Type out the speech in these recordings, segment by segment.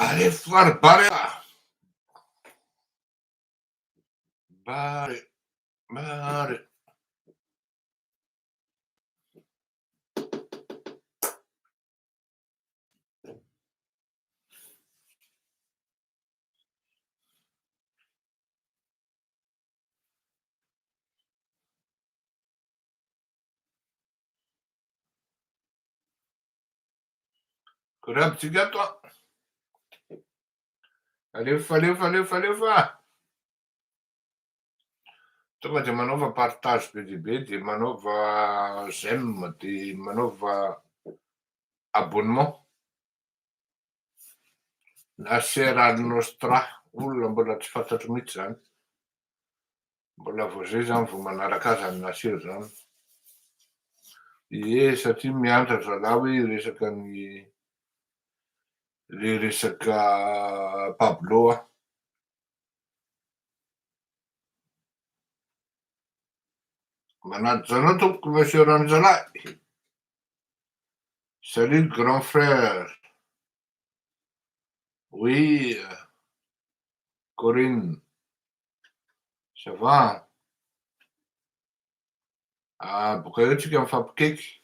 Alefa ry Barea! Bare, bare. Akory aby tsika ato an! Alefa alefa alefa alefa! Tonga dia manaova partage be dia be dia manaova j'aime dia manaova abonnement. Nasser Al Nostra, olona mbola tsy fantatro mihitsy izany. Mbola vao zay zany vao manaraka azy any Nasir zany. Ie satria miandry ry zalahy hoe hiresaka ny le resaka Pablo aho. Manaja anao tompoko Monsieur Ranjalahy. Salut grand frère. Oui Corinne. Ça va? Ah, boka eo tsika mifampikaiky.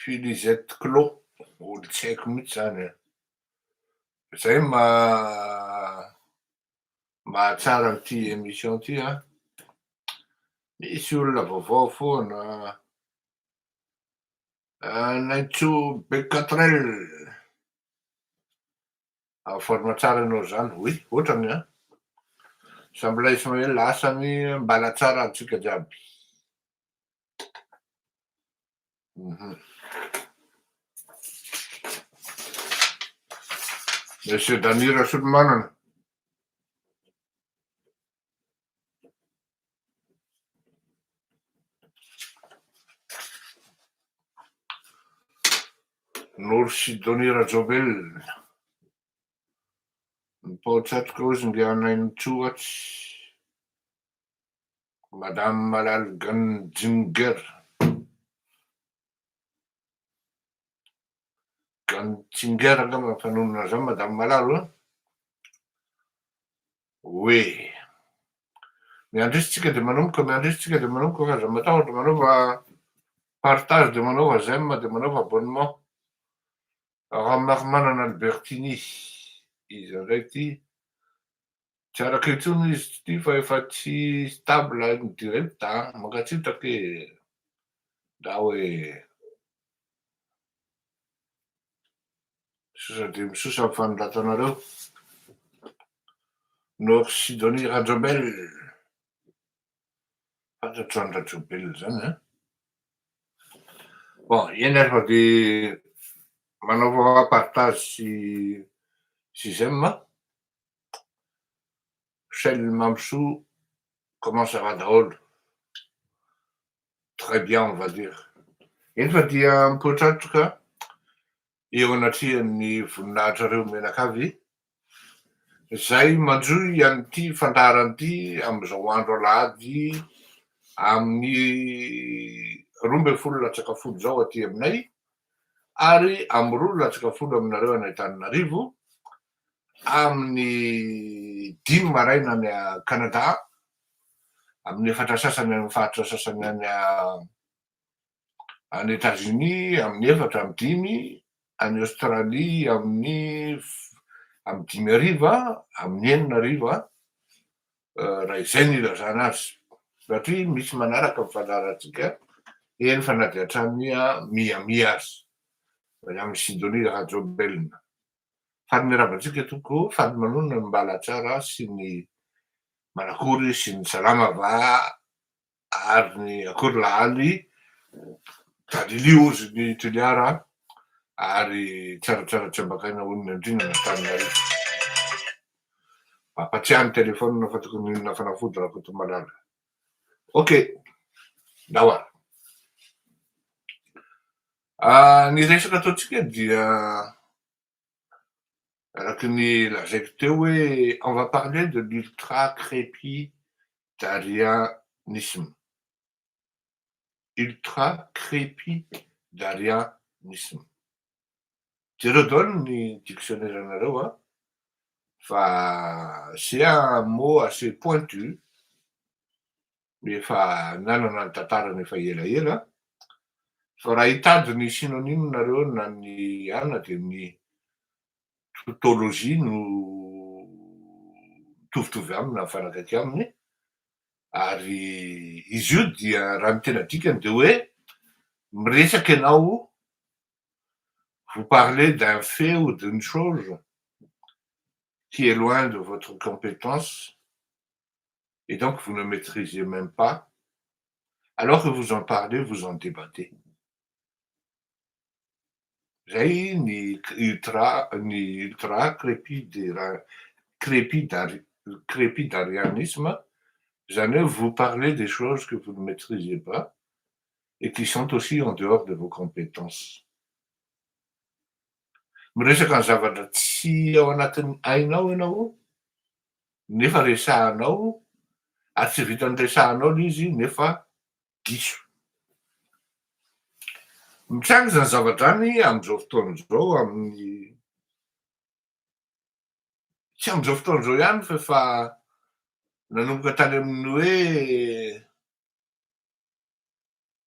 Filizette Clo, olo tsy haiko mihitsy zany an. Zay ma mahatsara an'ity émission ty an. Misy olona vaovao foana. Naintsoa Becatrel. En forme tsara ianao zany, oui, otrany an! Sambilay Ismaël asany mbala tsara antsika jiaby. Monsieur Dany Rasolomanana. Noro Sidonie Rajaobelina. Mipaotsatroka ozy ngianainitsoa atsy. Madame Malal Ganjinger. Ganjinger angamba ny fanonona an'izany Madame Malal an. Oe. Miandry isika dia manomboka, miandry isika dia manomboka fa aza matahotra, manaova partage dia manaova j'aime dia manaova abonnement. Ramarimanana Albertini, iza indray ity? Tsy araka intsony izy ity fa efa tsy stable ny direct a! Mankasitraka e! Ndao e! Misosa dia misosa ny fanoratanareo. Nord Sidonie Rajobel. Fantatro zany Rajobel zany an. Bon, eny ary fa dia manaova partage sy sy j'aime. Shell Mamsoa, comment ça va daholo? Très bien on va dire. Eny fa dia mipoitratroka eo anatrehan'ny voninahitrareo mianakavy izay manjohy an'ity fandaharana ity amin'izao andro alahady amin'ny 12 latsaka folo izao aty aminay ary amin'ny roa latsaka folo aminareo any Antananarivo amin'ny dimy maraina any Canada amin'ny efatra sasany any amin'ny faritra sasany any any Etats-Unis amin'ny efatra amin'ny dimy, any Australie amin'ny amin'ny dimy hariva, amin'ny enina hariva, raha izay no ilazana azy, satria misy manaraka ny fandaharantsika eny fa na dia hatrany Miami aza, Miami Sidonie Rajaobelina. Faly miarahaba antsika tompoko, faly manonona ny mbala tsara sy ny manakory sy ny salama va ary ny akory lahaly Galileo ozy ny Toliara ary tsaratsara tsy ambakaina hono ny andriana an'Antananarivo. Mampatsiahy ny telephone fa tokony hihinana fanafody Rakotomalala. Ok, ndao ary. Ny resaka ataontsika dia araka ny lazaiko teo hoe on va parler de l'ultra-crépidarianisme. Ultra-crépidarianisme. Jereo daholo ny dictionnaire anareo a, fa c'est un mot assez pointu, efa nanana ny tantarany efa elaela, fa raha hitady ny synonyme nareo na ny anina de ny tautologie no mitovitovy aminy na mifanakaiky aminy. Ary izy io dia raha ny tena dikany de hoe miresaka ianao, vous parlez d'un fait ou d'une chose qui est loin de votre compétence et donc vous ne maîtrisez même pas, alors que vous en parlez, vous en débattez. Zay ny ultra, ny ultra crépidarianisme zany hoe vous parlez des choses que vous ne maîtrisez pas et qui sont aussi en dehors de vos compétences. Miresaka ny zavatra tsy ao anatin'ny ainao ianao nefa resahanao, ary tsy vitany resahanao le izy nefa diso. Mitranga zany zavatra any am'izao fotoana zao, amin'ny tsy am'izao fotoana zao ihany fa efa nanomboka tany amin'ny hoe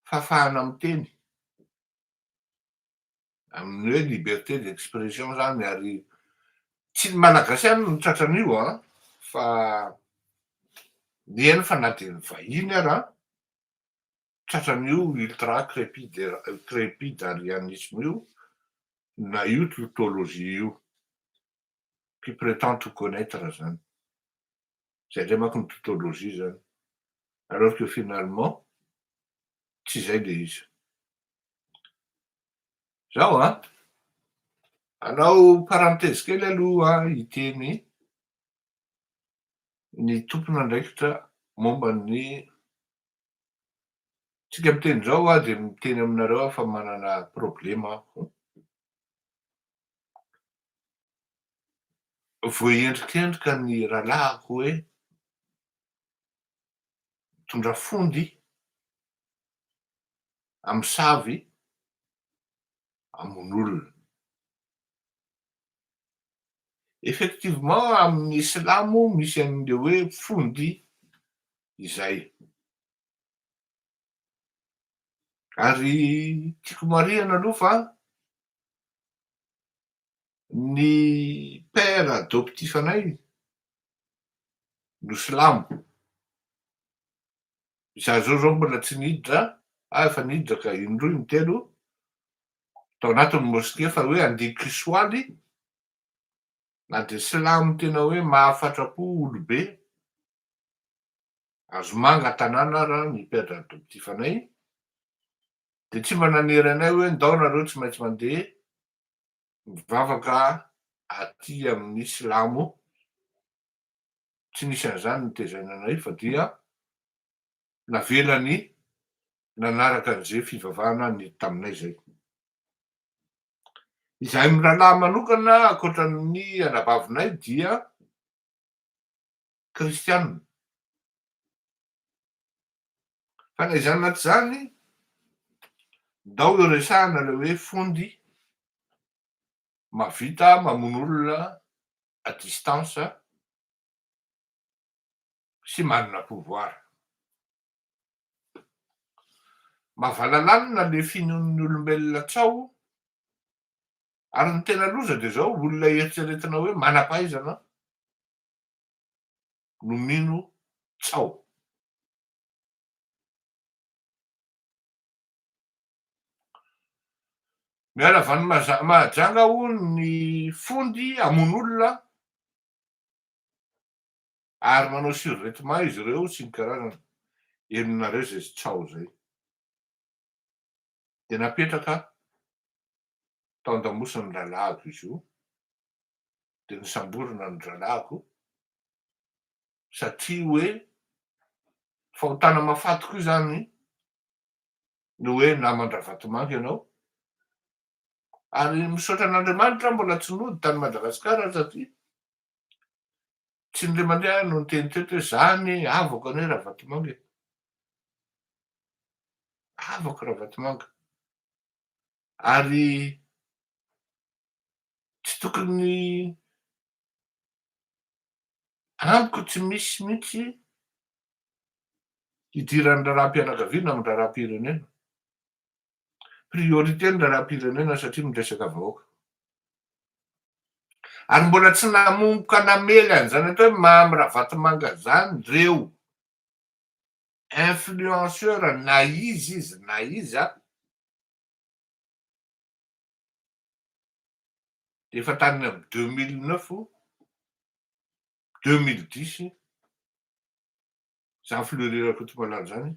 fahafahana miteny, amin'ny hoe liberté d'expression zany. Ary tsy ny Malagasy ihany no tratran'io a, fa eny fa na de ny vahiny ara tratran'io ultra crépidarianisme io na io tautologie io, qui prétend tout connaître zany. Zay ndray manko ny tautologie zany, alors que finalement tsy zay le izy. Zao a, anao parenthèse kely aloha, hiteny ny tompona andraikitra momba ny tsika miteny zao a, de miteny aminareo aho fa manana problema aho. Voaendrikendrika ny rahalahiko hoe mitondra fondy amosavy hamono olona. Effectivement, amin'ny silamo misy an'le hoe fondy izay. Ary tiako marihana aloha fa ny père adoptif anay no silamo. Izaho zao zao mbola tsy niditra, ah efa niditra ka indroa intelo tao anatin'ny mosquée, fa hoe andeha kisoaly na de silamo tena hoe mahafatra-po olobe azomanga tanàna ara ny père adoptif anay de tsy mba nanery anay hoe ndao nareo tsy maintsy mandeha mivavaka aty amin'ny silamo. Tsy nisy an'izany nitezaina anay fa dia navelany nanaraka an'izay fivavahana nety taminay zay. Izahay mirahalahy manokana ankoatran'ny anabavinay dia kristianina. Fa na izany na tsy izany, ndao iresahana ilay hoe fondy mahavita mamono olona à distance sy manana pouvoir. Mahavalalanina le finoan'ny olombelona tsao, ary ny tena loza dia zao, olona eritreretina hoe manam-pahaizana no mino tsao. Miala avy any Mahajanga hono ny fondy hamono olona ary manao survêtement izy ireo sy ny karazany. Henonareo izay tsaho izay. Dia napetraka tao an-damosin'ny rahalahiko izy io, dia nosamborina ny rahalahiko satria hoe fahotana mahafaty koa izany ny hoe naman-dRavatomanga ianao. Ary misaotra an'Andriamanitra aho mbola tsy nody tany Madagasikara satria tsy indray mandeha aho no niteny teto hoe za anie havako anie Ravatomanga e. Havako Ravatomanga. Ary. tokony amiko tsy misy mihitsy hidiran'ny raharaham-pianakaviana amin'ny raharaham-pirenena. Priorité ny raharaham-pirenena satria miresaka vahoaka. Ary mbola tsy nanomboka namely an'izany atao hoe Mamy Ravatomanga izany ireo influenceur na iza izy na iza dia efa tany amin'ny 2009, 2010 izany Fleury Rakotomalala izany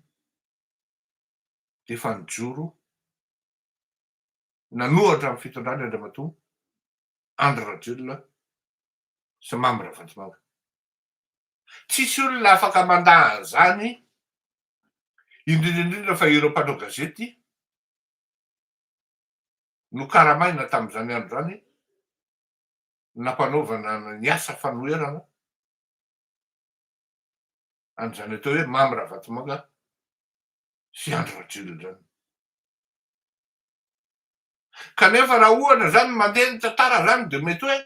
dia efa nijoro nanohatra ny fitondrany Andriamatoa Andry Rajoelina sy Mamy Ravatomanga. Tsisy olona afaka mandà an'izany, indrindra indrindra fa ireo mpanao gazety nokaramaina tamin'izany andro izany nampanaovana ny asa fanoherana an'izany atao hoe Mamy Ravatomanga sy Andry Rajoelina izany. Kanefa raha ohatra izany mandeha ny tantara izany dia mety hoe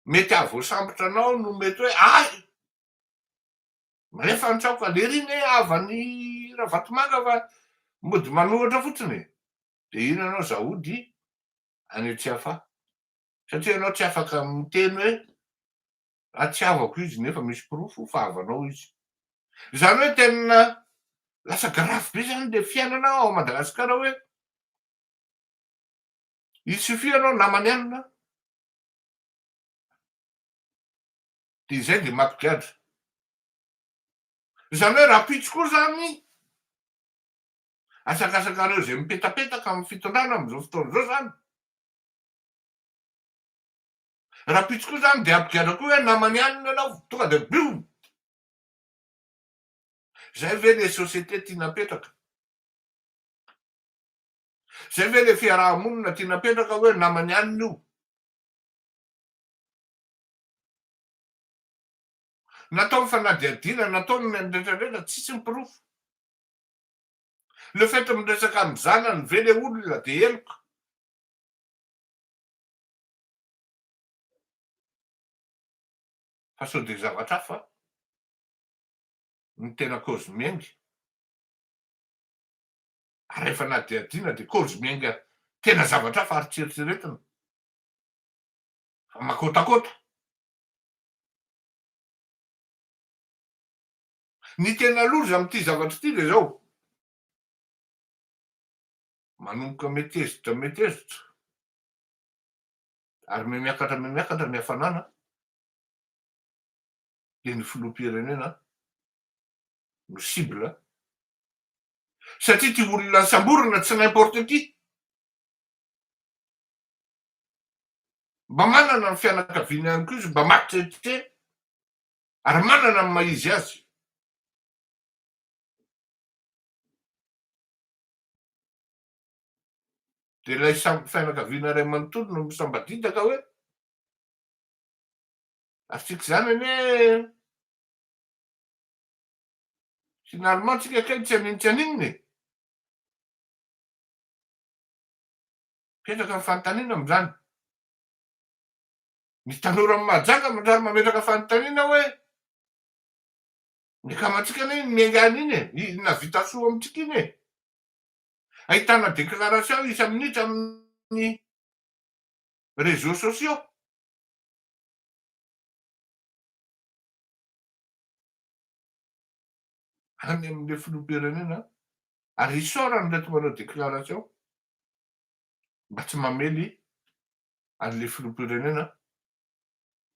mety hahavoasambotra anao no mety hoe ay! Malefa ny tsaoka, lery iny hoe havan'i Ravatomanga fa mody manohatra fotsiny e! Dia iny ianao zaody any Tsiafahy. Satria ianao tsy afaka miteny hoe ah tsy havako izy nefa misy porofo fa havanao izy. Izany hoe tena lasa grave be zany le fiainana ao Madagasikara hoe il suffit ianao namany anona de izay de mampigadra. Izany hoe rahampitso koa zany asakasakareo izay mipetapetaka amin'ny fitondrana amin'izao fotoana izao zany. Rahampitso koa zany de hampigadra koa hoe namany anona ianao tonga de boum! Zay ve le société tiana apetraka? Zay ve le fiaraha-monina tiana apetraka hoe namany anona io? Natao ny fanadihadiana, natao ny retraretra, tsisy ny porofo. Le fait miresaka amin'ny zanany ve le olona de heloka? Fa sao dia zavatra hafa no tena cause miainga? Ary rehefa nadihadiana dia cause miainga tena zavatra hafa ary tsy eritreretina fa makotakota. Ny tena loza amin'ity zavatra ity dia izao, manomboka metezitra metezitra ary mihamiakatra mihamiakatra ny hafanana dia ny filoham-pirenena no cible satria ity olona samborina tsy n'importe qui mba manana ny fianakaviany ihany koa izy mba matrete ary manana ny maha izy azy. Dia ilay fianakaviana iray manontolo no misambadidaka hoe ary tsika izany anie finalement tsika kay tsy haninona tsy haninona e. Mipetraka ny fanontaniana amin'izany. Ny tanoran'i Mahajanga manjary mametraka fanontaniana hoe, ny akamantsika anie iny miainga any iny e, iny nahavita soa amintsika iny e. Ahitana déclaration isa-minitra amin'ny réseaux sociaux. Any amin'ilay filoham-pirenena ary isaorana ireto manao déclaration mba tsy mamely an'ilay filoham-pirenena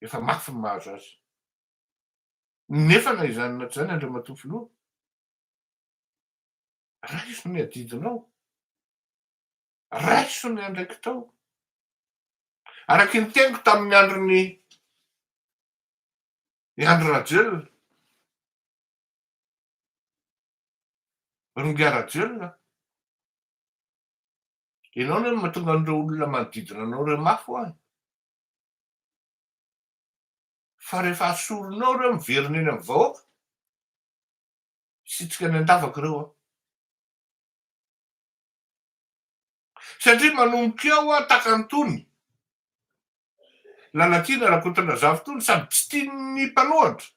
efa mafy ny mahazo azy. Nefa na izany na tsy izany Andriamatoa Filoha, raiso ny adidinao, raiso ny andraikitrao. Araky ny teniko tamin'ny andron'i Andry Rajoelina, Rongiah Rajoelina, Ianao anie no mahatonga an'ireo olona manodidina anao ireo mafy hoa e. Fa rehefa asorinao ireo miverina eny amin'ny vahoaka, sitrika any an-davaka ireo an. Satria manomboka eo hoa takany tony. Lalatiana Rakotondrazafy tony sady tsy tian'ny mpanohatra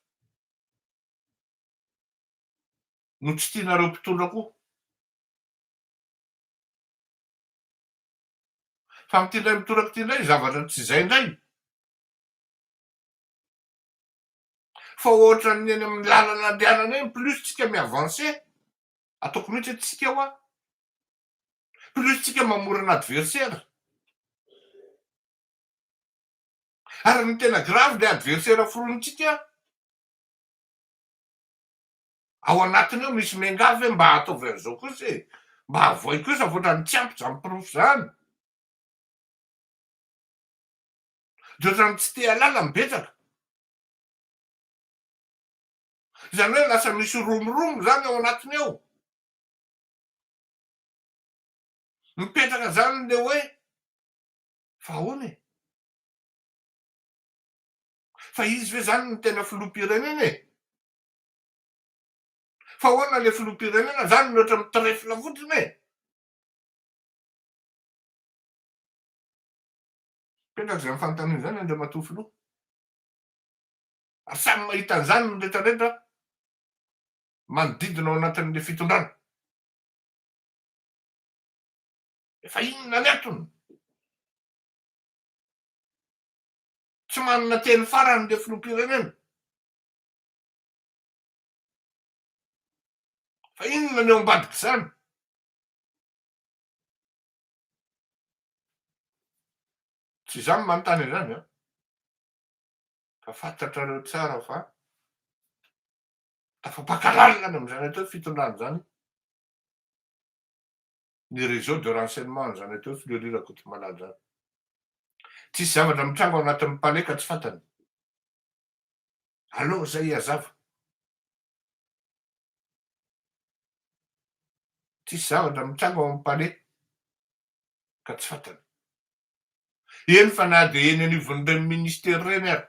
no tsy tianareo mpitondra koa. Fa amin'ity indray mitoraka ity indray zavatra tsy izay indray. Fa ohatran'ny eny amin'ny lalana andehanana eny plus tsika mi-avancer, ataoko mihitsy hoe tsika hoa, plus tsika mamorona adversaire. Ary ny tena grave le adversaire foronintsika ao anatiny ao misy miangavy hoe mba ataovy an'izao kosa e, mba avoay kosa fa ohatran'ny tsy ampy zany porofo zany. De ohatran'ny tsy te halala ny betsaka. Izany hoe lasa misy romoromo zany ao anatiny ao. Mipetraka zany le hoe fa ahoana e? Fa izy ve zany no tena filoham-pirenena e? Fa ahoana le filoham-pirenena zany no ohatra mitrefla fotsiny e? Mipetraka izany fanontaniana izany Andriamatoa Filoha. Ary samy mahita an'izany ny rehetra rehetra manodidina ao anatin'ilay fitondrana. Efa inona ny antony? Tsy manana teny farany ilay filoham-pirenena. Fa inona ny ao ambadik'izany? Tsy izaho no manontany an'izany an! Fa fantatrareo tsara fa tafapaka lalina any amin'izany atao hoe fitondrana izany ny réseau de renseignement an'izany atao hoe Fleury Rakotomalala izany. Tsisy zavatra mitranga ao anatin'ny palais ka tsy fantany. Aleo izay hazava. Tsisy zavatra mitranga ao amin'ny palais ka tsy fantany. Eny fa na dia eny anivon'ireny ministera ireny ary.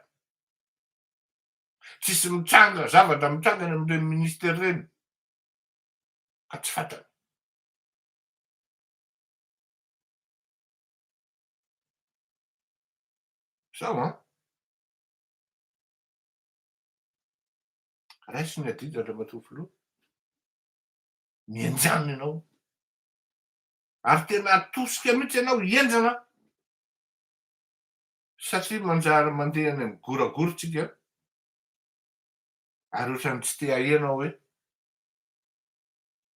Tsisy mitranga, zavatra mitranga any amin'ireny ministera ireny ka tsy fantany. Zao an! Raiso ny adidy Andriamatoa Filoha. Mihenjana ianao. Ary tena atosika mihitsy ianao hihenjana satria manjary mandeha any amin'ny goragora tsika ary ohatran'ny tsy te haheno aho hoe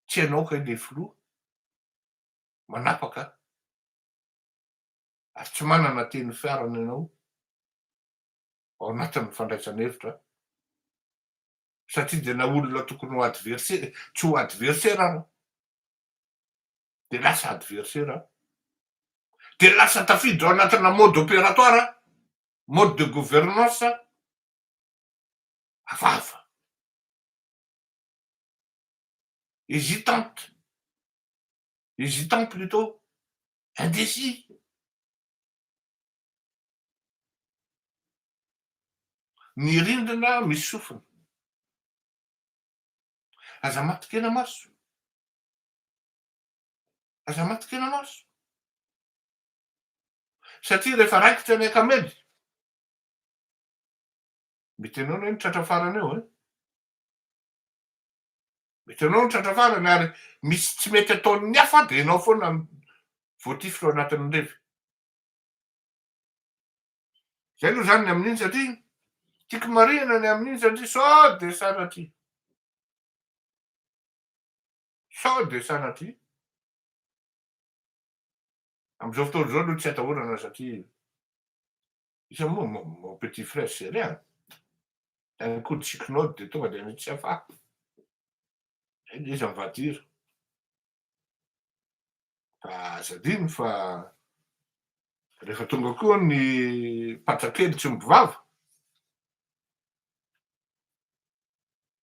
tsy ianao kay le filoha manapaka ary tsy manana teny fiarana ianao ao anatin'ny fandraisana hevitra satria dia na olona tokony ho adversaire tsy ho adversaire ara dia lasa adversaire dia lasa tafiditra ao anatina mode opératoire mode de gouvernance hafahafa hésitante hésitant plutôt indécis Ny rindrina misy sofina. Aza matin-kena maso. Aza matin-kena maso. Satria rehefa raikitra ny akamely, mety ianao anie no tratra farany eo e. Mety ianao no tratra farany ary misy tsy mety ataon'ny hafa dia ianao foana no voatifitra ao anatin'ny revy. Zay aloha zany ny amin'iny satria tiako marihina ny amin'iny satria sao dia sanatria sao dia sanatria amin'izao fotoana izao aloha tsy atahorana satria iza moa mon petit frère c'est rien un coup de chiquenaude dia tonga dia any Tsiafahy zay le izy on va dire Fa aza adino fa rehefa tonga koa ny patsa kely tsy omby vava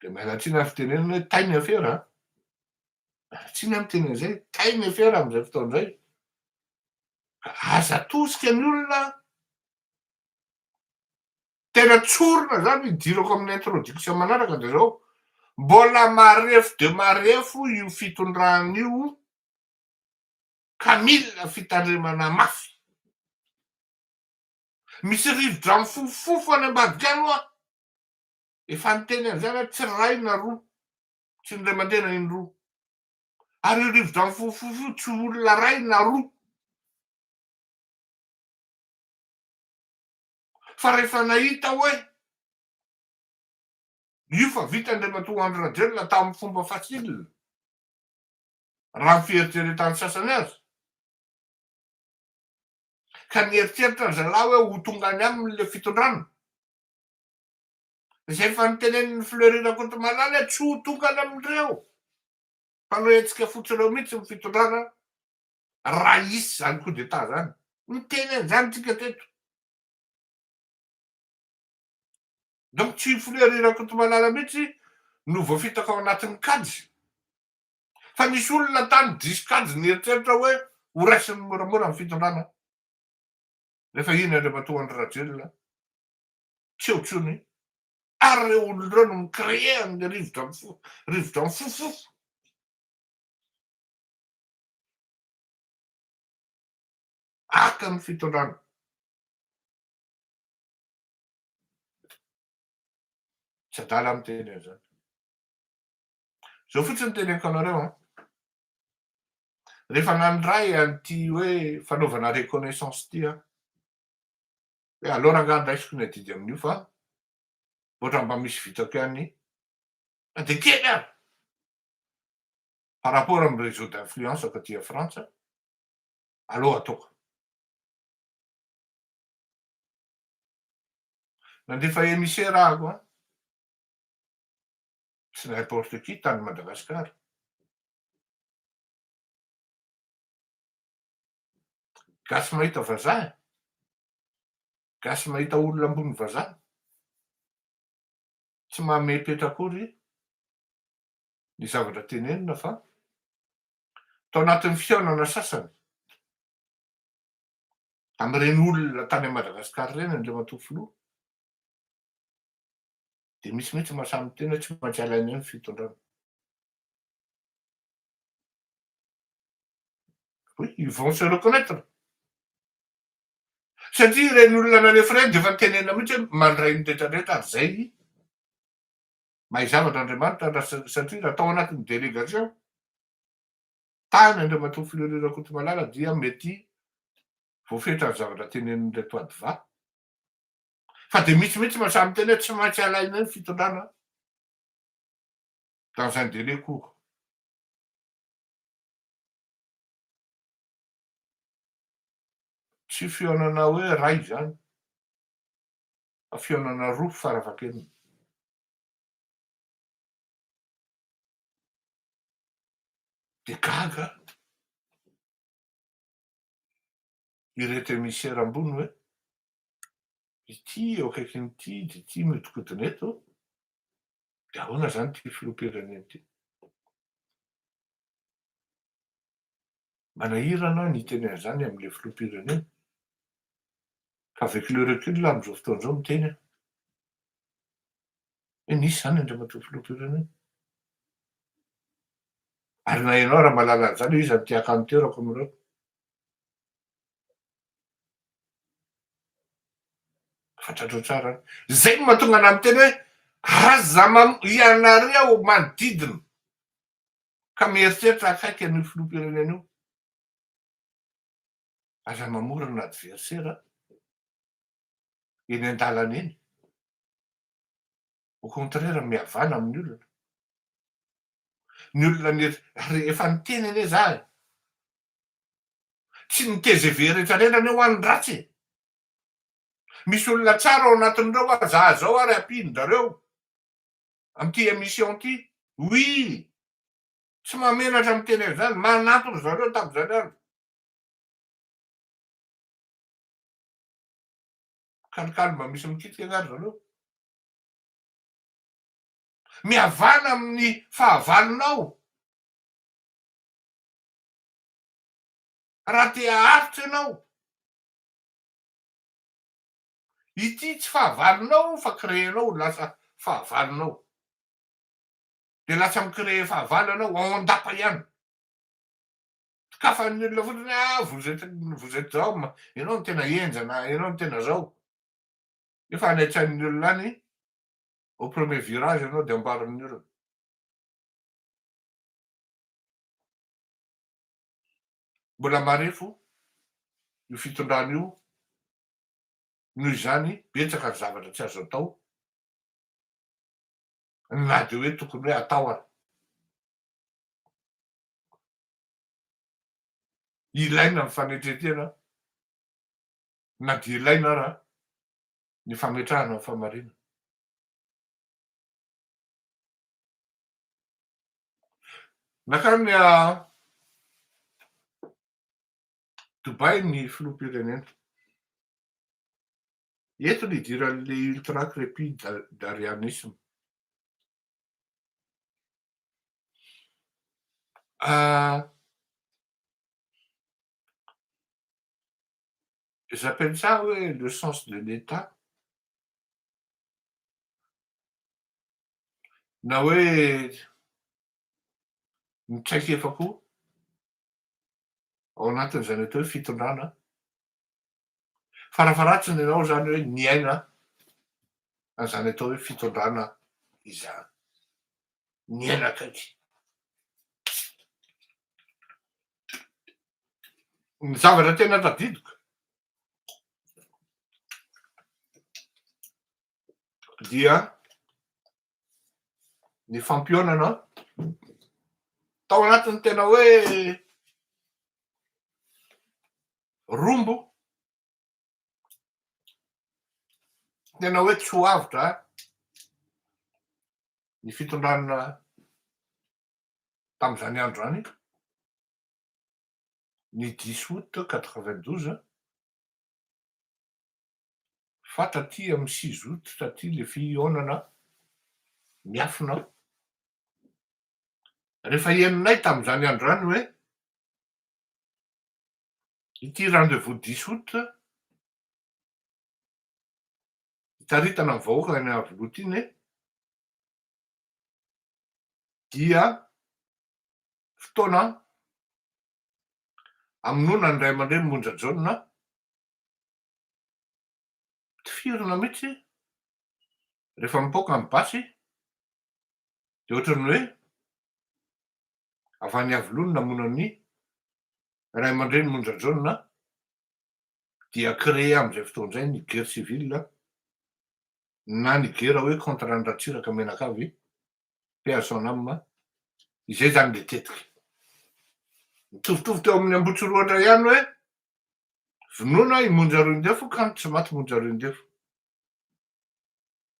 dia miala tsiny amin'ny fitenenana hoe tay ny afera an! Miala tsiny aho miteny an'izay, tay ny afera amin'izay fotoana izay. Ka aza atosika ny olona Tena tsorina zany hidirako amin'ny introduction manaraka dia zao, mbola marefo de marefo io fitondrana io ka mila fitandremana mafy. Misy rivotra mifofofofo any ambadika any hoa. Efa niteny an'izany aho tsy iray na roa, tsy indray mandeha na indroa. Ary io rivotra mifofofofo io tsy olona iray na roa. Fa rehefa nahita hoe io fa vita Andriamatoa Andry Rajoelina tamin'ny fomba facile, raha ny fieritreretan'ny sasany azy, ka nieritreritra ry zalahy hoe ho tonga any aminy le fitondrana, izay efa notenenin'i Fleury Rakotomalala hoe tsy ho tonga any amin'ireo mpanao hetsika fotsy ireo mihitsy ny fitondrana raha hisy izany coup d'état izany. Niteny an'izany tsika teto. Donc tsy i Fleury Rakotomalala mihitsy no voafitaka ao anatin'ny kajy. Fa nisy olona tany diso kajy nieritreritra hoe ho raisiny moramora ny fitondrana. Rehefa iny Andriamatoa Andry Rajoelina tsy eo intsony ary ireo olona ireo no mi-créer an'ilay rivotra rivotra mifofofofo. Haka ny fitondrana. Tsy adala miteny an'izany. Zao fotsiny teneniko anareo an. Rehefa nandray an'ity hoe fanaovana reconnaissance ity aho, hoe aleo rangahy andraisiko ny adidy amin'io fa ohatra mba misy vitako ihany na dia kely ary par rapport amin'ny réseau d'influence-ko aty Frantsa, aleo ataoko. Nandefa émissaire aho an, tsy n'importe qui tany Madagascar. Gasy mahita vazaha e! Gasy mahita olona ambony vazaha. Tsy mahamepetra akory ny zavatra tenenina fa tao anatin'ny fihaonana sasany tamin'ireny olona tany Madagascar ireny Andriamatoa Filoha dia misy mihitsy mahasahy miteny hoe tsy maintsy alaina eo ny fitondrana. Oui, ils vont se reconnaître. Satria ireny olona nalefa ireny dia efa tenenina mihitsy hoe mandray ny rehetra rehetra ary zay mahay zavatra Andriamanitra raha satria raha tao anatin'ny délégation tany Andriamatoa Fleury Rakotomalala dia mety voafetra ny zavatra tenenin'ireto adva. Fa dia misy mihitsy mahasahy miteny hoe tsy maintsy alaina eo ny fitondrana dans un délai court. Tsy fihaonana hoe ray izany fa fihaonana roa farafahakeliny. Dia gaga ireto émissaire ambony hoe ity eo akaikin'ity dia ity mihodinkodina eto, dia ahoana izany ity filoham-pirenena ity? Manahirana ny hiteny an'izany amin'ilay filoham-pirenena, fa avec le recul amin'izao fotoana izao miteny aho hoe nisy izany Andriamatoa filoham-pirenena. Ary na ianao raha mahalala an'izany hoe iza no te haka ny toerako amin'ireo. Fantatrao tsara. Izay no mahatonga anah miteny hoe aza ianareo manodidina ka mieritreritra akaiky an'io filoham-pirenena io. Aza mamorona adversaire eny an-dalana eny. Au contraire mihavana amin'ny olona. Ny olona ary efa niteny anie za e. Tsy ny tgv rehetra rehetra anie hoa ny ratsy e. Misy olona tsara ao anatin'ireo hoa za zao ary ampian-drareo amin'ity émission ity. Oui! Tsy mahamenatra miteny an'izany, manampy ry zareo tamin'izany andro. Kalikaly mba misy mikitika angaha ry zareo? Mihavana amin'ny fahavalonao. Raha te haharitra ianao. Ity tsy fahavalonao fa créer-nao ho lasa fahavalonao. Dia lasa mi-créer fahavalo ianao ao an-dapa ihany. Tokafan'ny olona fotsiny hoe ah vous êtes vous êtes zao, ianao no tena henjana, ianao no tena zao. Nefa any an-tsain'ny olona any, au premier virage ianao dia ambaran'ny olona. Mbola marefo io fitondrana io, noho izany betsaka ny zavatra tsy azo atao na dia hoe tokony hoe atao ary. Ilaina ny fanetren-tena na dia ilaina ara ny fametrahana ny fahamarinana. Nankany Dubaï ny filoham-pirenena. Eto no idiran'ilay ultra-crépidarianisme. J'appelle ça hoe le sens de l'Etat na hoe ny traikefa koa ao anatin'izany atao hoe fitondrana. Farafaharatsiny ianao izany hoe niaina an'izany atao hoe fitondrana izany. Niaina akaiky. Ny zavatra tena tadidiko dia ny fampihaonana tao anatin'ny tena hoe rombo, tena hoe tsy ho avotra ny fitondrana tamin'izany andro izany. ny dix août 92 fa taty amin'ny six août taty le fihaonana miafina rehefa henonay tamin'izany andro izany hoe ity rendez-vous dix août hitaritana ny vahoaka any Iavoloha ity anie dia fotoana hamonoana ny ray aman-dreny Monja Jaona, tifirina mihitsy rehefa mipoaka ny basy dia ohatran'ny hoe avy any Iavoloha no namono an'i ray aman-dreny Monja Jaona dia créer amin'izay fotoana izay ny guerre civile na ny guerre hoe contre an'i Ratsiraka mianakavy. Paix à son âme, izay zany le tetika. Mitovitovy teo amin'ny Ambohitsirohatra ihany hoe vonoina i Monja Roindefo kanjo tsy maty Monja Roindefo.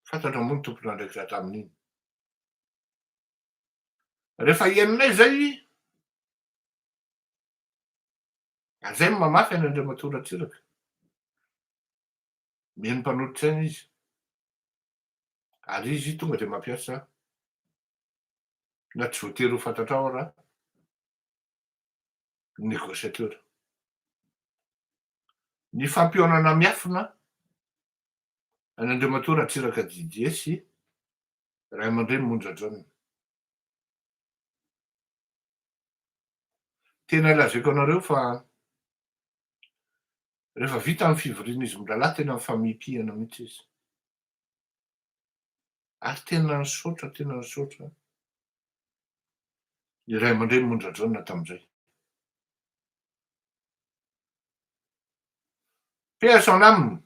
Fantatra moa ny tompon'andraikitra tamin'iny. Rehefa henonay izay, ary izay no mamafy an'Andriamatoa Ratsiraka, mino mpanolotsaina izy. Ary izy tonga dia mampiasa na tsy voatery ho fantatrao ara ny négociateur. Ny fampihaonana miafina an'i Andriamatoa Ratsiraka Didier sy Ray aman-dreny Monja Jaona. Tena lazaiko anareo fa rehefa vita ny fivorian'izy mirahalahy tena nifamihipihana mihitsy izy. Ary tena nisaotra, tena nisaotra ny ray aman-dreny Monja Jaona tamin'izay. Paix à son âme.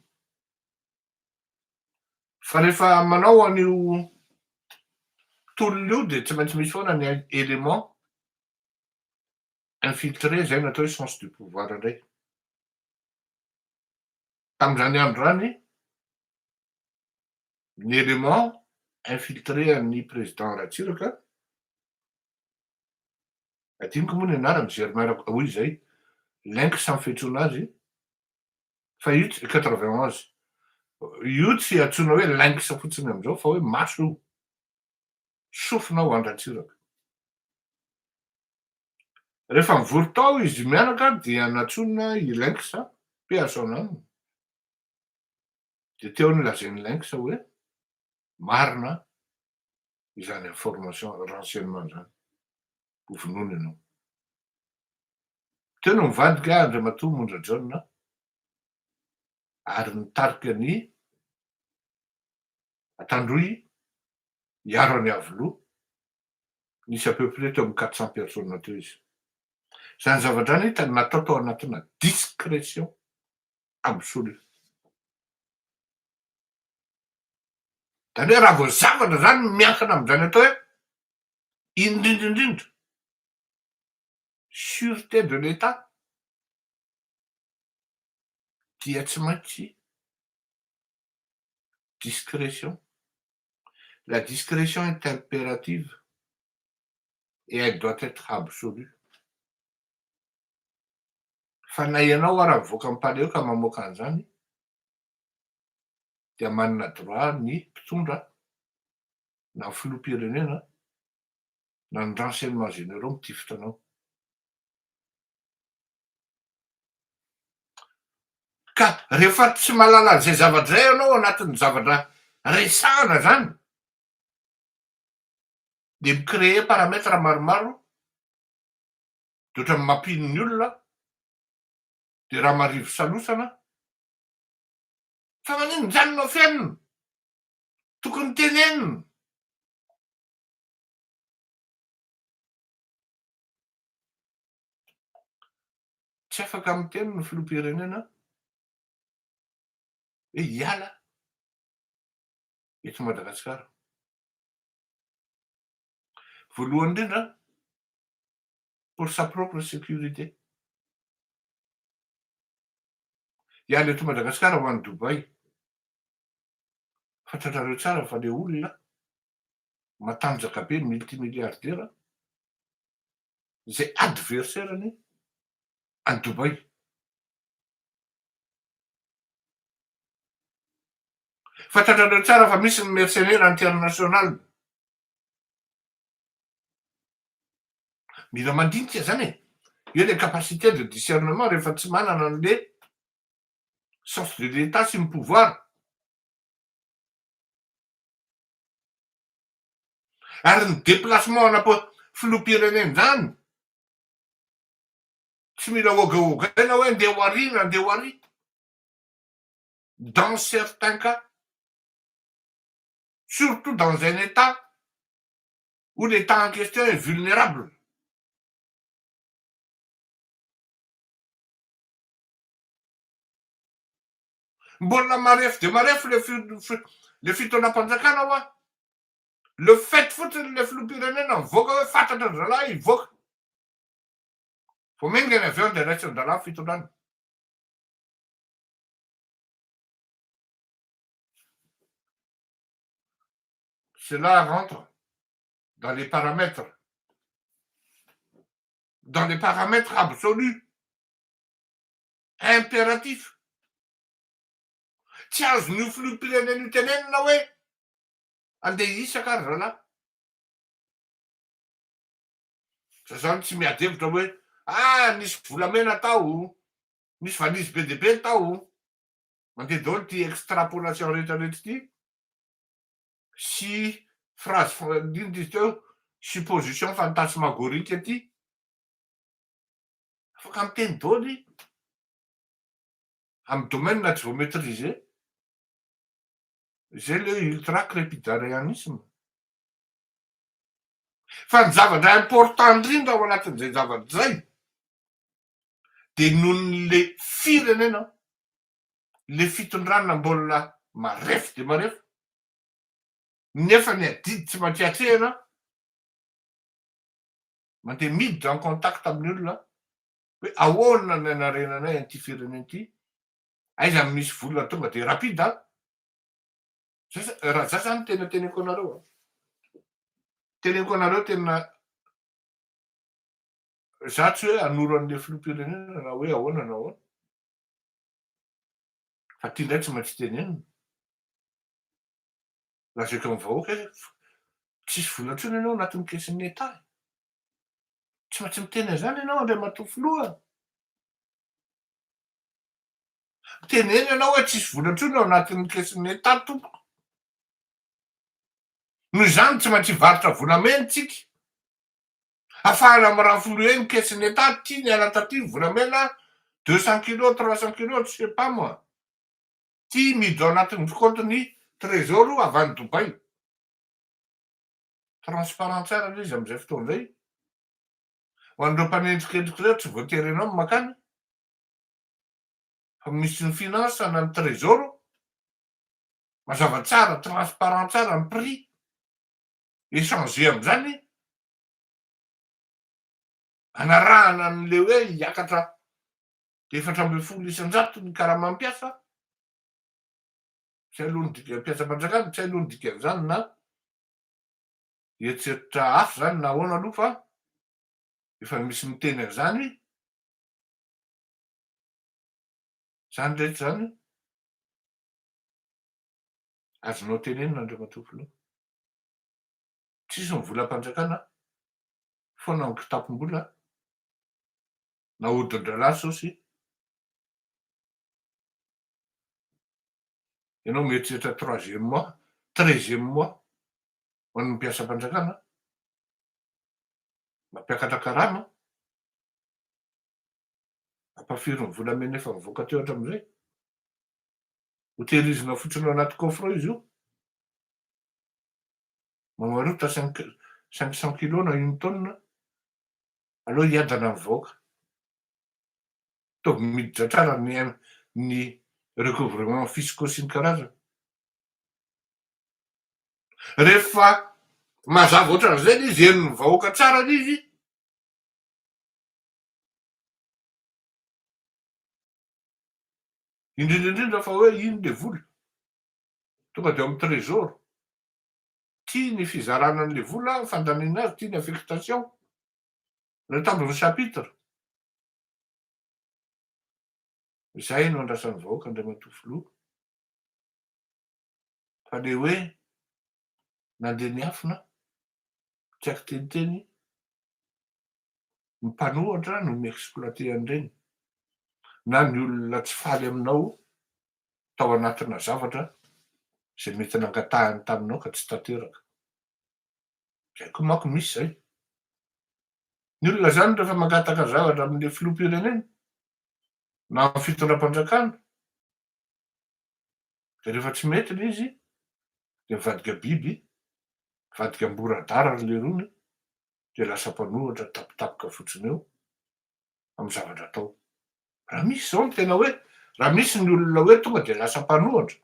Fa rehefa manao an'io tolona io dia tsy maintsy misy foana ny élément infiltré, izay no atao hoe sens du pouvoir indray. Tamin'izany andro izany, ny élément infiltré an'ny président Ratsiraka, adinoko moa ny anarany, Germain Rako-, hoy izay, Lynx ny fiantsoana azy, fa io tsy, 91, io tsy antsoina hoe Lynx fotsiny amin'izao fa hoe maso io, sofina ho an-dRatsiraka. Rehefa nivory tao izy mianaka dia nantsoina i Lynx, paix à son âme, dia teo no lazain'i Lynx hoe marina izany information, renseignement izany, ho vonoina ianao. Teo no nivadika Andriamatoa Monja Jaona ary nitarika ny. Antandroy hiaro an'i Iavoloha, nisy à peu près teo amin'ny 400 personnes teo izy. Izany zavatra izany hitany natao tao anatina discrétion absolue. Izany hoe raha vao zavatra izany miankina amin'izany atao hoe indrindra indrindra sûreté de l'Etat dia tsy maintsy discrétion. La discrétion est impérative et elle doit être absolue. Fa na ianao ara mivoaka amin'ny palais eo ka mamoaka an'izany dia manana droit ny mpitondra na ny filoham-pirenena na ny renseignements généraux mitifitra anao. Ka rehefa tsy mahalala an'izay zavatra izay ianao anatin'ny zavatra resahana zany dia mi-créer paramètre maromaro dia ohatran'ny mampino ny olona dia raha marivo salosana fa maninona izany no afenina? Tokony tenenina. Tsy afaka miteny ny filoham-pirenena hoe hiala eto Madagasikara. Voalohany indrindra, pour sa propre sécurité. Hiala eto Madagasikara ho any Dubaï. Fantatrareo tsara fa le olona matanjaka be multimilliardaire izay adversaire-ny any Dubaï. Fantatrareo tsara fa misy ny mercenaire international. Mila mandinika zany e. Eo le capacité de discernement rehefa tsy manana an'le sens de l'Etat sy ny pouvoir. Ary ny déplacement ana filoham-pirenena izany tsy mila ogaogaina hoe andeha ho ary na andeha ho ary. Dans certains cas, surtout dans un Etat où l'Etat en question est vulnérable. Mbola marefo dia marefo le le fitondram-panjakana hoa. Le fait fotsiny le filoham-pirenena mivoaka hoe fantatra ry zalahy hivoaka. Vao mainka ny avy eo dia raisin-dalàna ny fitondrana. Cela rentre dans les paramètres, dans les paramètres absolus. Impératif. Tsy azon'io filoham-pirenena io tenenina hoe andeha hisaka ary zalahy. Za zany tsy miady hevitra hoe ah nisy volamena tao, nisy valizy be dia be tao. Mandeha daholo ity extrapolation rehetra rehetra ity sy phrase inona izy teo supposition fantasmagorique ity. Afaka miteny daholo amin'ny domaine tsy vao maitriser. Izay le hoe ultra crepidarianisme. Fa ny zavatra important indrindra ao anatin'izay zavatra izay dia noho ny le firenena, le fitondrana mbola marefo dia marefo, nefa ny adidy tsy maintsy atrehina, mandeha miditra en contact amin'ny olona hoe ahoana ny hanarenanay an'ity firenena ity, aiza no misy vola tonga dia rapide an! Raha za zany tena teneniko anareo an, teneniko anareo tena za tsy hoe hanoro an'le filoham-pirenena na hoe ahoana na ahoana, fa ty indray tsy maintsy tenenina. Lazaiko amin'ny vahoaka hoe tsisy vola intsony ianao anatin'ny caisse-n'ny Etat e. Tsy maintsy miteny an'izany ianao Andriamatoa Filoha. Teneno ianao hoe tsisy vola intsony ao anatin'ny caisse-n'ny Etat tompoko. Noho izany tsy maintsy hivarotra volamena tsika. Afahana mi-renflouer ny caisse-n'ny Etat, ty niala taty volamena 200 kilos, 300 kilos, je sais pas moi. Ty miditra ao anatin'ny compte-ny. Trésor avy any Dubaï. Transparent tsara le izy am'izay fotoana zay. Ho an'ireo mpanendrikendriky reo tsy voatery ianao no makany fa misy ny finance na ny trésor mazava tsara, transparent tsara ny prix échangé am'izany anarahana an'le hoe hiakatra 14% ny karama mpiasa. Tsy aloha ny dika mpiasam-panjakana, tsy aloha ny dikan'izany na eritreritra hafa zany na ahoana aloha fa efa misy miteny an'izany zany rehetra zany azonao tenenina Andriamatoa Filoha. Tsisy ny volam-panjakana foana ny kitapom-bola nahodin-drahalahy saosy ianao mieritreritra troisième mois, treizième mois ho an'ny mpiasam-panjakana mampiakatra karama ampafiry ny volamena efa mivoaka teo hatramin'izay ho tehirizina fotsiny ao anaty coffre ao izy io mamarota 500 kilos na une tonne aloha hiadana ny vahoaka ataovy miditra tsara ny recouvrement fiscaux sy ny karazany. Rehefa mazava ohatran'izay le izy, henon'ny vahoaka tsara le izy, indrindra indrindra fa hoe iny le vola tonga de ao amin'ny trésor, tia ny fizarana an'le vola, fandaniana azy, tia ny affectation, reto ambin'ny chapitre. Izay no andrasan'ny vahoaka Andriamatoa Filoha. Fa le hoe nandeha niafina, tsy ankiteniteny, ny mpanohitra no mi-exploiter an'ireny, na ny olona tsy faly aminao tao anatina zavatra izay mety nangatahany taminao ka tsy tanteraka. Izay koa manko misy izay. Ny olona izany rehefa mangataka zavatra amin'ilay filoham-pirenena na amin'ny fitondram-panjakana dia rehefa tsy mety ilay izy dia mivadika biby, mivadika amboradara ry lerony dia lasa mpanohitra tapitapoka fotsiny eo amin'ny zavatra atao. Raha misy izao ny tena hoe, raha misy ny olona hoe tonga dia lasa mpanohitra,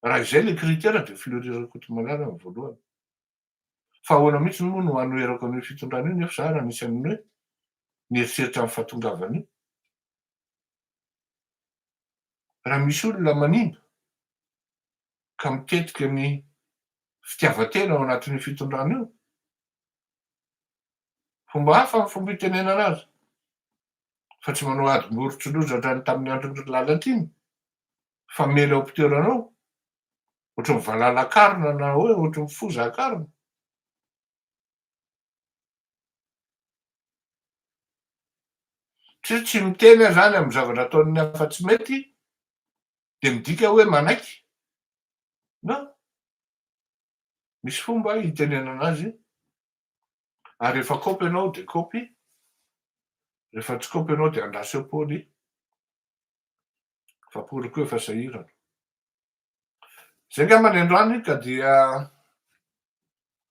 raha izay ilay critère dia Fleury Rakotomalala no voalohany. Fa ahoana mihitsy moa no hanoherako an'io fitondrana io nefa za ary anisan'ny hoe nieritreritra ny fahatongavan'io. Raha misy olona manimba ka mitetika ny fitiavan-tena ao anatin'io fitondrana io, fomba hafa ny fomba itenenana azy fa tsy manao ady morotsiloza hatrany tamin'ny andron'i Lalatiana fa mely ao am-pitoerana ao, ohatry ny valala akarina na hoe ohatry ny foza akarina. Tsy tsy miteny aho zany amin'ny zavatra ataon'ny hafa tsy mety dia midika hoe manaiky. Non. Misy fomba hitenenana azy ary rehefa kaopy ianao dia kaopy, rehefa tsy kaopy ianao dia andraso eo Paoly fa Paoly koa efa sahirana. Zay angamba ny androany ka dia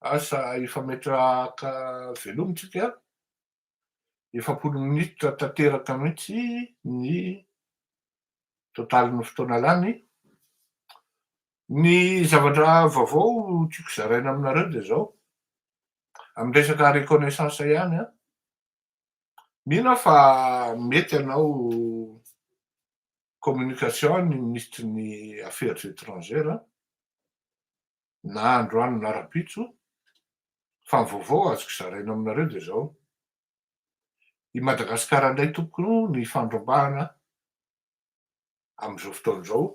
asa hifametraka veloma tsika, 40 minitra tanteraka mihitsy ny totalin'ny fotoana lany. Ny zavatra vaovao tiako zaraina aminareo dia zao, amin'ny resaka reconnaissance ihany an, mino aho fa mety hanao communication ny minisitry ny affaires étrangères na androany na rahampitso, fa ny vaovao azoko zaraina aminareo dia izao, i Madagasikara indray tompoko no ifandrombahana amin'izao fotoana izao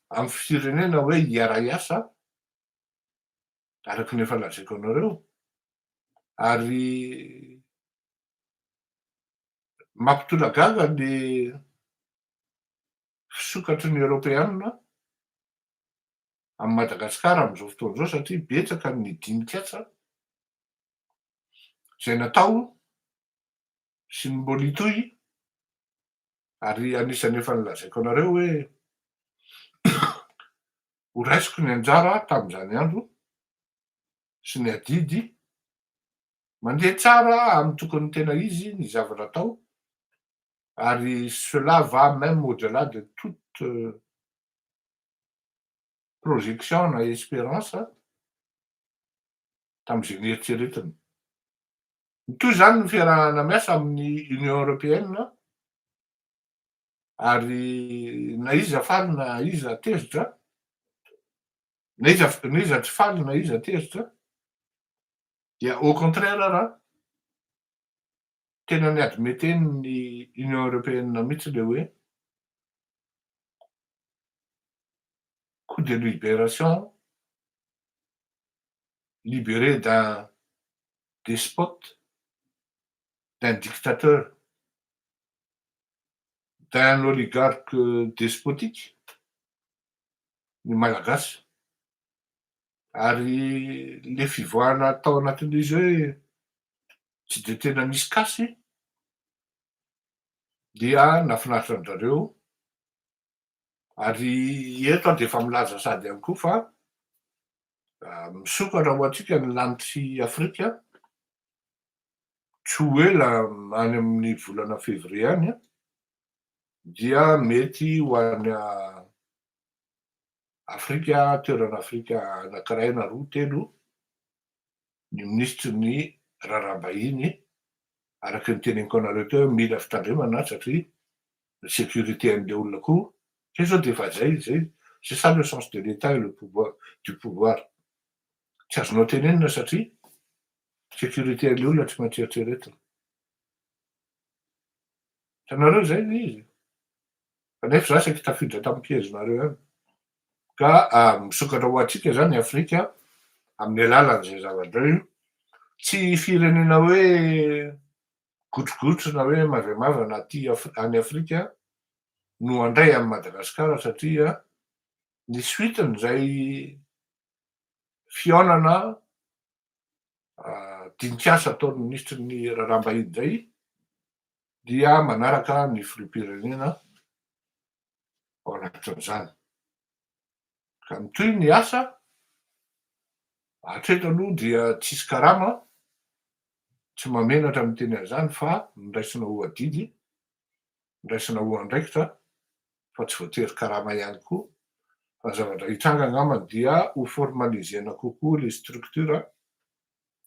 amin'ny firenena hoe hiara-hiasa araka ny efa lazaiko anareo ary Mampitolagaga ny fisokatry ny Eoropeana amin'i Madagasikara amin'izao fotoana izao satria betsaka ny dinik'asa izay natao sy ny mbola hitohy ary anisan'ny efa nolazaiko anareo hoe. Ho raisiko ny anjara tamin'izany andro sy ny adidy. Mandeha tsara amin'ny tokony tena izy ny zavatra atao ary cela va même au-delà de toute projection na espérance tamin'izay nieritreretiny. Mitohy izany ny fiarahana miasa amin'ny Union européenne ary na iza faly na iza tezitra, na iza na iza tsy faly na iza tezitra, dia au contraire raha tena ny admeteny Union européenne mihitsy le hoe coup de libération, libéré d'un despote, d'un dictateur, d'un oligarque despotique ny Malagasy. Ary le fivoahana tao anatin'izy hoe tsy de tena nisy kasy dia nahafinaritra an-drareo. Ary eto aho de efa milaza sady ihany koa fa misokatra ho antsika ny lanitr'i Afrika, tsy ho ela any amin'ny volana février any dia mety ho any Afrika, toerana Afrika anankiray na roa, telo, ny minisitry ny raharaham-bahiny, araka ny teneniko anareo teo hoe mila fitandremana satria ny sécurité an'le olona koa, zay zao de efa zay, zay, c'est ça le sens de l'État et le pouvoir, du pouvoir. Tsy azonao tenenina satria sécurité an'le olona tsy maintsy eritreretina. Hitanareo zay le izy? Kanefa za saiky tafiditra tamin'ny piège-nareo ihany. Ka misokatra ho antsika zany Afrika amin'ny alalan'izay zavatra io. Tsy firenena hoe gotrogotro na hoe mavemavana aty any Afrika no handray an'i Madagasikara satria ny suite-n'izay fihaonana dinik'asa ataon'ny minisitry ny raharaham-bahiny izay dia manaraka ny filoham-pirenena ao anatin'izany. Ka mitohy ny asa, hatreto aloha dia tsisy karama, tsy mahamenatra miteny an'izany fa noraisina ho adidy, noraisina ho andraikitra fa tsy voatery karama ihany koa, fa ny zavatra hitranga angambany dia ho formaliser-na kokoa le structure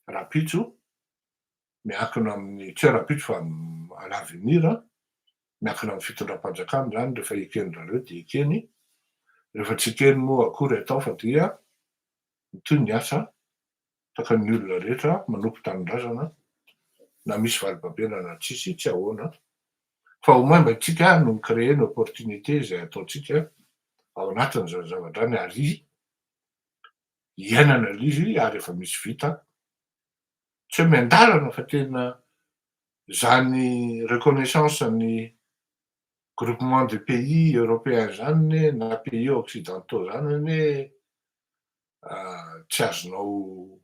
rahampitso, miankina amin'ny, tsy hoe rahampitso fa à l'avenir, miankina amin'ny fitondram-panjakana izany, rehefa eken-dRareo dia ekeny, rehefa tsy ekeny moa akory atao fa dia mitohy ny asa tahaka ny olona rehetra manompo tanindrazana na misy valibabena na tsisy, tsy ahoana fa au moins mba itsika no mi-créer ny opportunité izay ataontsika ao anatin'izany zavatra izany ary iainana ilay izy ary efa misy vita, tsy hoe miandalana fa tena zany reconnaissance ny groupement de pays européen zany anie na pays occidentaux zany anie tsy azonao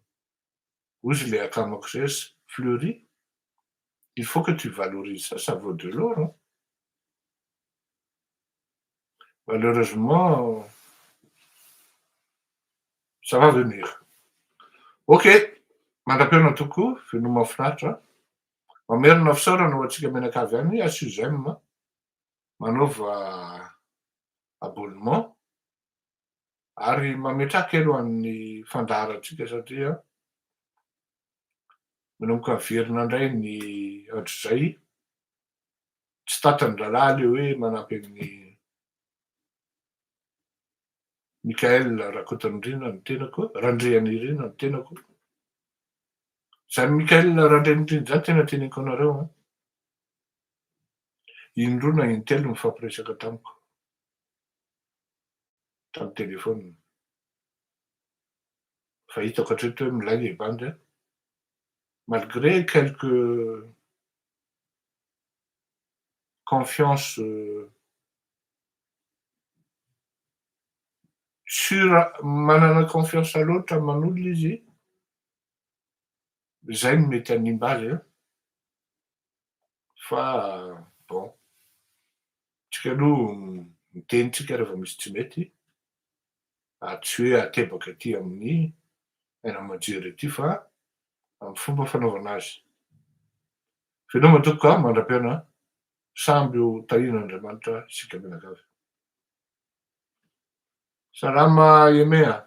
hozy le akamako zay Fleury, il faut que tu valorises ça, ça vaut de l'or hein. Malheureusement ça va venir. Ok, mandra-pihaona tokoa, veloma mahafinaritra. Mamerina fisaorana ho antsika mianakavy any, asio j'aime, manaova abonnement ary mametraha kely ho an'ny fandaharantsika satria manomboka miverina indray ny ohatr'izay, tsy tantiny rahalahy le hoe manampy an'i Michael Rakotonirina ny tenako, Randrianirina ny tenako. Zany Michael Randrianirina zany tena teneniko anareo an. Indroa na intelo nifampiresaka tamiko tamin'ny téléphone. Fa hitako hatreto hoe milay le bandy an. Malgré quelques confiance sur manana confiance loatra aman'olona izy, zay no mety hanimba azy an. Fa bon, tsika aloha miteny tsika rehefa misy tsy mety. Ary tsy hoe atebaka aty amin'ny haino aman-jery aty fa amin'ny fomba fanaovana azy. Veloma tompoko a, mandra-pihaona, samby ho tahian'Andriamanitra isika mianakavy. Salama Aimé a.